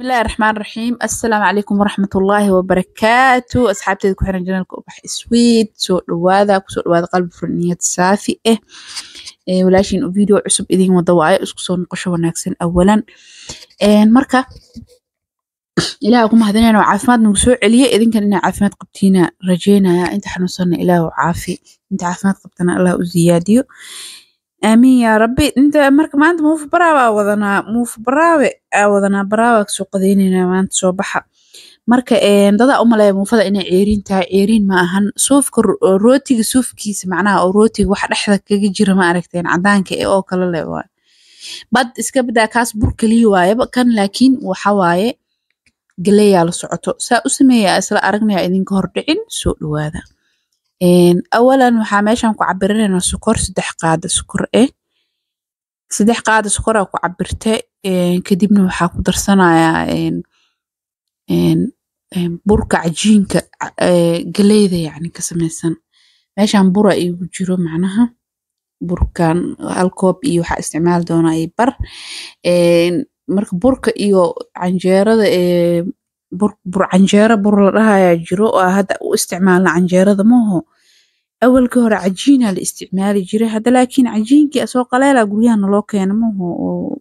Bismillahi Raxmaani Raxiim. Assalaamu calaykum waraxmatullaahi wabarakaatu. Asxaabteeda ku xiran channelka Ubax Sweet, soo dhawaada, kusoo dhawaada qalbi furan, niyad saafi ah. Walaashiin video cusub idiin wada waayo, isku soo noqosho wanaagsan. Awalan marka Ilaah ku mahadinayna oo caafimaad nagu soo celiye. Idinkan inaa caafimaad qabtiina rajeynaya. Inta xanuunsanna Ilaah u caafi, inta caafimaad qabtana Allah u ziyaadiyo, aamiin yaa rabbi. Inta marka maanta muufa baraawe aa wadanaa, muufa baraawe aa wadanaa, baraawe kasoo qadaynaynaa maanta. Soo baxa. Marka dadaa u maleeya muufada inay ceeriin tahay. Ceeriin ma ahan. Suufka rootiga, suufkiisa macnaha oo rootiga waxa dhexda kaga jira, ma aragteen, cadaanka ee oo kale leh waay. Bad iska badaa, kaas bur kaliya waayaba kan, laakiin waxa waaye galeeyaa la socoto. Saa u sameeyaa isla aragnaya, idinka hordhicin. Soo dhawaada. Awalan waxaa meeshan ku cabirinaynaa sokor, 3 qaado sokor eh, 3 qaado sokor aa ku cabirte. Kadibna waxaa ku darsanayaa burka cajiinka galeyda yacni ka sameysan. Meeshan bura iigu jiro, macnaha burkan hal koob iyo waxaa isticmaali doonaa iyo bar. Marka burka iyo canjeerada, bur bur canjeero, bur la dhahayaa jiro oo hadda u isticmaalna canjeerada maaho. Awalkii hore cajiinaa la isticmaali jiray, hadda laakiin cajiinkii asoo qaleela guryaha naloo keeno maaho, oo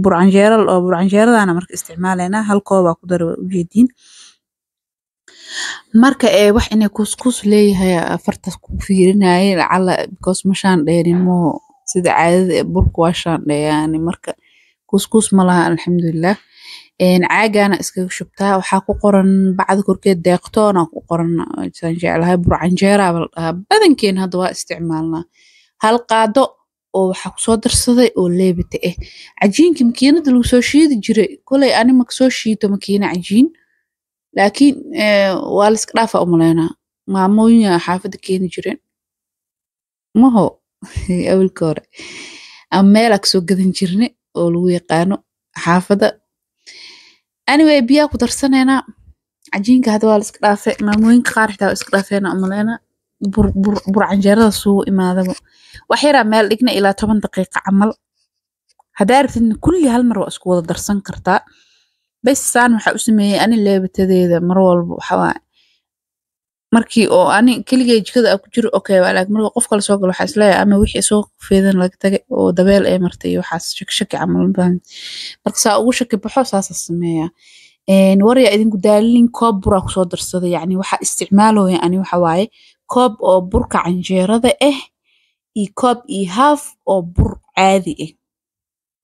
bur canjeero oo bur canjeeradana marka isticmaalaynaa. Hal koobaa ku daray, waa ujeediin. Marka wax inay kuuskuus leeyahay afartaas ku fiirinaye lacala, because ma shaandheynin maaho. Sida caadada ee burka waa shaandheeyaani, marka kuuskuus ma laha, alxamdulilah. Caagaana iskaga shubtaa. Waxaa ku qoran bacda korkeed Deeqtoona ku qoran. Saan jeclahay bur canjeeraa la dhahaa, badankeen hadda waa isticmaalnaa. Hal qaado oo waxaa kusoo darsaday oo leebita ah cajiinka makiinada lagu soo shiidi jiray. Koley ani ma kasoo shiito makiina cajiin, laakiin waa la iska dhaafaa umaleynaa. Maamooyin xaafadda keeni jireen maho awalka hore, ama meelaa kasoo gadan jirne oo lagu yaqaano xaafadda. Anyway, biyaa ku darsaneynaa cajiinka. Hadda waa la iska dhaafay, maamooyinka qaar xitaa waa iska dhaafeena umaleynaa. Bur bur bur canjeerada suu imaadaba wax yaraa meel dhigna ilaa 10 daqiiqo camal. Haddaa rabtidna kulli hal mar waa isku wada darsan kartaa. Bes saan waxaa u sameeyey ani leebitadeeda mar walba waxa waaye markii oo ani keligay jikada aan ku jiro, okay waa, laakiin marka qof kale soo galo waxaa isleeyahay ama wixii soo feedan laga tagay oo dabeel ay martay iyo waxaas, shaki shaki camal, ma fahamtid? Marka saa ugu shaki baxo saasaa sameeyaa. Waryaa idinku daalinin, koob buraa kusoo darsaday. Yacni waxaa isticmaalooya ani waxa waaye koob oo burka canjeerada ah iyo koob iyo half oo bur caadi ah.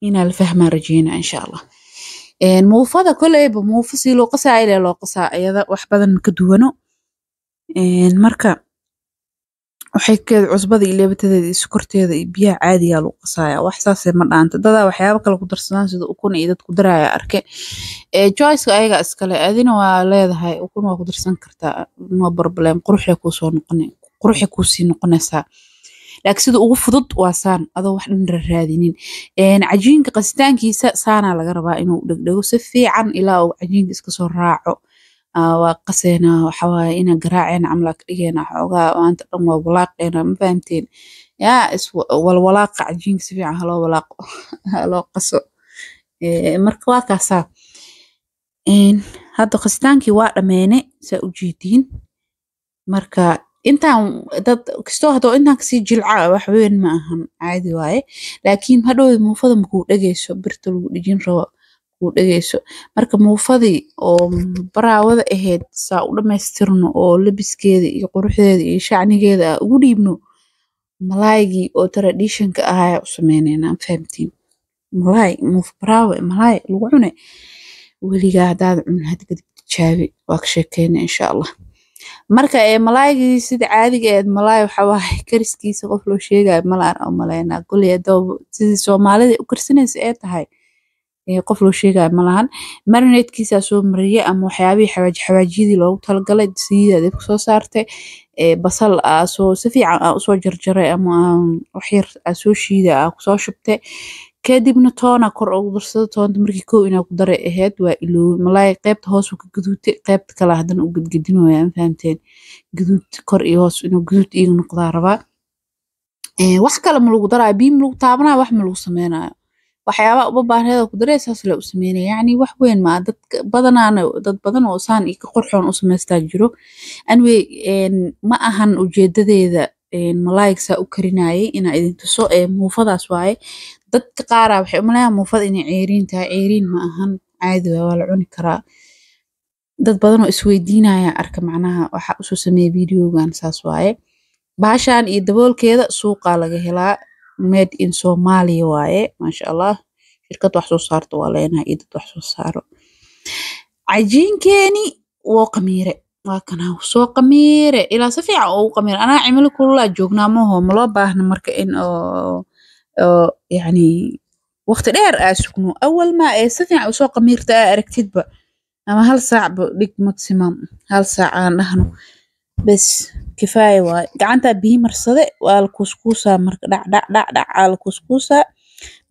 Inaa la fahmaa rajeynaa, insha Allah. Muufada koleyba muufa sii loo qasaa ilaa loo qasaa, iyada wax badan ma ka duwano. Marka waxay keeda cusbada iyo leebitadeeda iyo sokorteeda iyo biyaha caadigaa lagu qasaaya. Wax saasee ma dhaanta. Dadaa waxyaabo kale ku darsadaan, sida ukun iyo dad ku daraya arke. Choice-ka ayaga iskale, adina waa leedahay, ukun waa ku darsan kartaa, no problem. Quruxay kuusoo noqon, quruxay kuusii noqonaysaa, laakiin sida ugu fudud waa saan, adoo wax dhan raadinin. Cajiinka qasitaankiisa saanaa laga rabaa inuu dhegdhego si fiican ilaa uu cajiinka iska soo raaco. Waa qaseynaa, waxa waaye inaa garaaceena camal aa ka dhigeynaa xoogaa. Maanta dhan waa walaaqeynaa, ma fahamteen? Yaa is walwalaaqa cajiinka, si fiican haloo walaaqo, haloo qaso. Marka waa kaasaa. Hadda qasitaankii waa dhameene, saa u jeediin. Marka intaan dad kastoo hadoo intaan kasii jilca wax weyn ma ahan, caadi waaye, laakiin hadhow muufada makuu dhegeyso, birta lagu dhejin rabo makuu dhegeyso. Marka muufadii oo baraawada ahayd saa u dhamaystirno oo labiskeeda iyo quruxdeeda iyo shacnigeeda aa ugu dhiibno, malaaygii oo traditionka ahaa u sameyneynaa, ma fahamtiin? Malaay muufa baraawe, malaay lagu cune weligaa haddaad cunin, hadda kadib tijaabi, waa ka sheekeynaa, insha Allah. Marka malaaygii sida caadiga ahayd, malaay waxa waaye kariskiisa qof loo sheegayo malaan u maleynaa. Koley hadaba sidii Soomaalida u karsanaysa ee tahay, qof loo sheegayo malahan. Marinadekiisa soo mariyay ama waxyaabihii xawaaji, xawaajiyadii loogu talagalay. Saliida dabka soo saartay, basal aa soo si fiican aa usoo jarjaray ama wax yar aa soo shiiday aa kusoo shubtay. Kadibna toona kor ugu darsada. Toonta markii kow inaa ku daray ahayd, waa iloobay. Malaay qaybta hoos uu ka gaduutay, qaybta kale haddana u gadgadinooya, ma fahamteen? Gaduud kor iyo hoos inuu gaduud iiga noqdaa rabaa. Wax kale ma lagu daraayo, biyo ma lagu taabanayo, wax ma lagu sameynayo. Waxyaabaha uba baahneed oo ku daree saas la u sameynaya, yacni wax weyn ma dadka badanaana, dad badan oo saan iyo ka qurxoon u samaystaa jiro. Anyway, ma ahan ujeedadeeda malaayga saa u karinayay inaa idin tuso ee muufadaas waaye. Dadka qaaraa waxay u maleeyaan muufada inay ceeriin tahay. Ceeriin ma ahan, caadi waaye, waa la cuni karaa. Dad badan oo isweydiinaya arka macnaha waxa usoo sameeyay videogan saas waaye. Bahashan iyo daboolkeeda suuqaa laga helaa, made in Somalia waaye, maasha Allah. Shirkad wax soo saarto waa leenahay iyo dad wax soo saaro. Cajiinkeeni woo qamiire, waa kana soo qamiire ilaa si fiican ugu qamiire. Anaa cimilo kululaa joognaa maho, ma loo baahna marka in oo yacni waqti dheer aa sugno. Awal ma ee si fiican usoo qamiirta aa aragtidba, ama hal saacba dhig, maximum hal saac aan dhahno, bes kifaaya waaye. Gacantaa biyo marsade, waa la kuuskuusaa marka, dhac dhac dhac dhac aa la kuuskuusaa.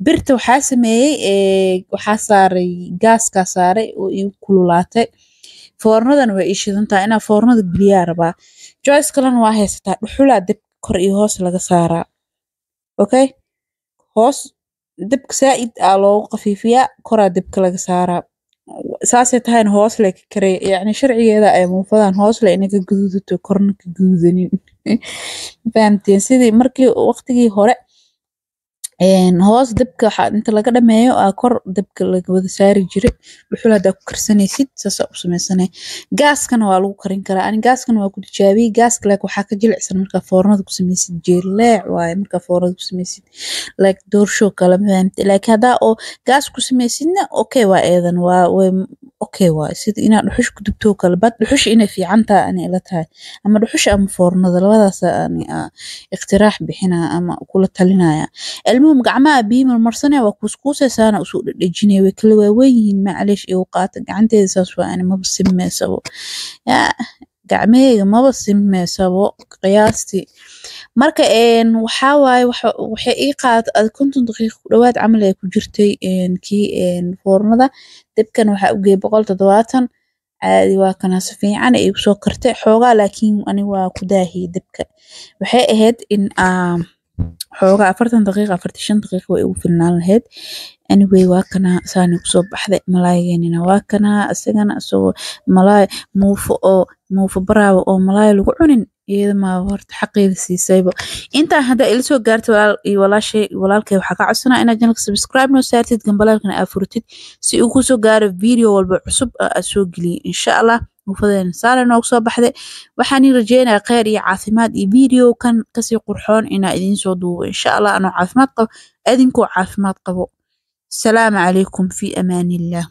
Birta waxaa sameeyey, waxaa saaray gaaskaa saaray oo igu kululaatay. Foornadana way ii shidantahay, inaa foornada geliyaa rabaa. Choice kalena waa haysataa, dhuxulaa dab kor iyo hoos laga saaraa. Okay, hoos dabka saa'id aa loogu qafiifiyaa, koraa dabka laga saaraa. Saasay tahayna hoos lay ka karay, yacni sharcigeeda ay muufadan hoos le inay ka guduudato, korna ka guduudanin. Fahamteen? Sidii markii waqtigii hore hoos dabka waxaa inta laga dhameeyo aa kor dabka laga wada saari jiray. Dhuxul haddaa ku karsanaysid saasaa u sameysanay. Gaaskana waa lagu karin karaa, ani gaaskana waa ku tijaabiyey. Gaaska laakiin waxaa ka jilicsan markaa foornada ku sameysid, jileec waaye markaa foornada ku sameysid, like doorsho kale, ma fahamtay? Laakiin haddaa oo gaas ku sameysidna okay waa, eedan waa way okay waaye, sida inaad dhuxush ku dubto oo kale. Bad dhuxusha inay fiican tahay ani ila tahay, ama dhuxusha ama foornada, labadaas ani iqtiraax bixinaa ama kula talinaya. Almuhim, gacmaha biyo marmarsanaya, waa kuuskuusaysaana usoo dhedhejinaya. Way kala waaweyn yihiin, macleesh igu qaata. Gacanteeda saas waa, ani maba simeysabo yaa, gacmaheyga maba simeysabo qiyaastii. Marka waxaa waaye waxay ii qaadatay 50 daqiiqo ku dhawaad camal ay ku jirtay kii foornada. Dabkan waxaa u geeyay 170 caadi. Waa kana si fiican ay igu soo kartay xoogaa, laakiin ani waa ku daahiyay dabka. Waxay ahayd in xoogaa 40 daqiiqo, 45 daqiiqo way igu filnaan lahayd. Anyway, waa kana saani kusoo baxday. Malaaygeennina waa kana isagana, isagoo malaay muufo oo muufo baraawo oo malaay lagu cunin iyada maa horta xaqeeda siisayba. Intaan haddaa ila soo gaartay, walaal iyo walaashay, walaalkay, waxaa ka codsanaa inaad channelka subscribe noo saartid, gambaleelkana aad furitid si uu kusoo gaaro video walba cusub oo aad soo geliyay, insha Allah. Muufadeena saana noogu soo baxday. Waxaan ii rajeynayaa kheyr iyo caafimaad iyo video kan kasii qurxoon inaa idiin soo duubo, insha Allah, anoo caafimaad qabo, adinkoo caafimaad qabo. Salaamu calaykum, fi amaanillah.